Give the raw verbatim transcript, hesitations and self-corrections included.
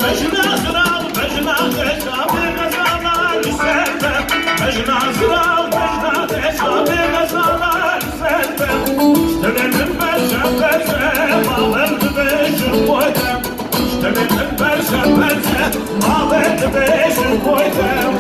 Bejna xirav, bejna xeşa, bê xezala li ser be. Bejna xirav, bejna xeşa, bê xezala li ser be. Ji dilê min berje berje, ma wer dibêjim bo te. Ji dilê min berje berje, ma wer dibêjim bo te.